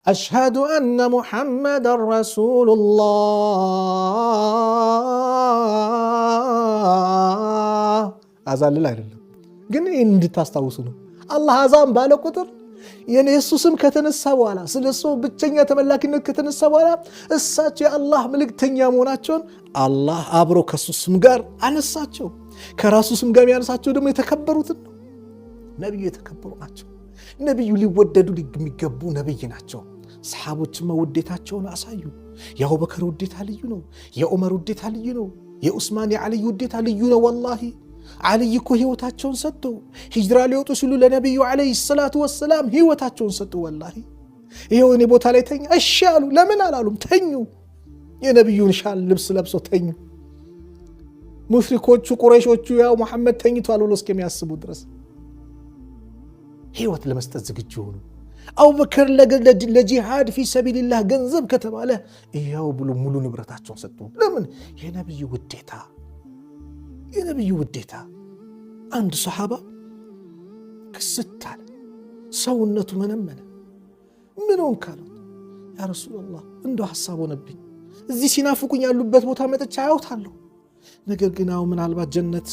أشهد أن محمدا رسول الله አዛን ልል አይደለም ግን ይህን እንድታስታውሱ ነው። አላህ አዛን ባለ ቁጥር የእሱ ስም ከተነሳ በኋላ፣ ስለ እሱ ብቸኛ ተመላኪነት ከተነሳ በኋላ፣ እሳቸው የአላህ መልእክተኛ መሆናቸውን አላህ አብሮ ከሱ ስም ጋር አነሳቸው። ከራሱ ስም ጋር የሚያነሳቸው ደግሞ የተከበሩትን ነው። ነቢዩ የተከበሩ ናቸው። ነቢዩ ሊወደዱ የሚገቡ ነቢይ ናቸው። ሰሓቦችማ ውዴታቸውን አሳዩ። የአቡበከር ውዴታ ልዩ ነው። የዑመር ውዴታ ልዩ ነው። የኡስማን፣ የዓልይ ውዴታ ልዩ ነው። ወላሂ ዓልይ እኮ ህይወታቸውን ሰጡ። ሂጅራ ሊወጡ ሲሉ ለነቢዩ ዓለይሂ ሰላቱ ወሰላም ህይወታቸውን ሰጡ። ወላሂ ይኸው እኔ ቦታ ላይ ተኛ፣ እሺ አሉ። ለምን አላሉም? ተኙ። የነቢዩን ሻል ልብስ ለብሰው ተኙ። ሙሽሪኮቹ ቁረይሾቹ ያው መሐመድ ተኝቷል ብሎ እስከሚያስቡ ድረስ ህይወት ለመስጠት ዝግጁ ሆኑ። አቡበከር ለጂሃድ ፊ ሰቢልላህ ገንዘብ ከተባለ ይኸው ብሎ ሙሉ ንብረታቸውን ሰጡ። ለምን? የነቢዩ ውዴታ፣ የነቢዩ ውዴታ። አንድ ሰሓባ ክስት አለ፣ ሰውነቱ መነመነ። ምን ሆንክ አሉት። ያ ረሱላላህ፣ እንደው ሀሳብ ሆነብኝ። እዚህ ሲናፍቁኝ ያሉበት ቦታ መጥቻ አያውታለሁ። ነገር ግን አሁን ምናልባት ጀነት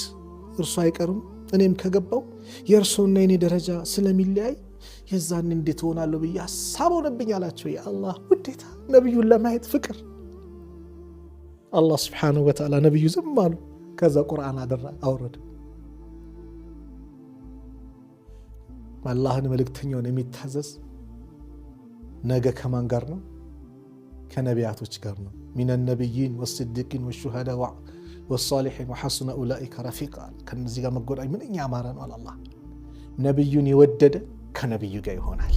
እርሱ አይቀርም፣ እኔም ከገባው የእርሶና የኔ ደረጃ ስለሚለያይ የዛን እንዴት እሆናለሁ ብዬ ሀሳብ ሆነብኝ አላቸው። የአላህ ውዴታ፣ ነቢዩን ለማየት ፍቅር። አላህ ስብሓነሁ ወተዓላ ነቢዩ ዝም አሉ። ከዛ ቁርአን አወረደ። አላህን መልእክተኛውን የሚታዘዝ ነገ ከማን ጋር ነው? ከነቢያቶች ጋር ነው። ሚነ ነቢይን ወስዲቂን ወሹሃዳ ወሳሊሒን ወሐሱነ ኡላኢከ ረፊቃ። ከነዚህ ጋር መጎዳኝ ምንኛ ያማረ ነው አላህ። ነቢዩን የወደደ ከነቢዩ ጋር ይሆናል።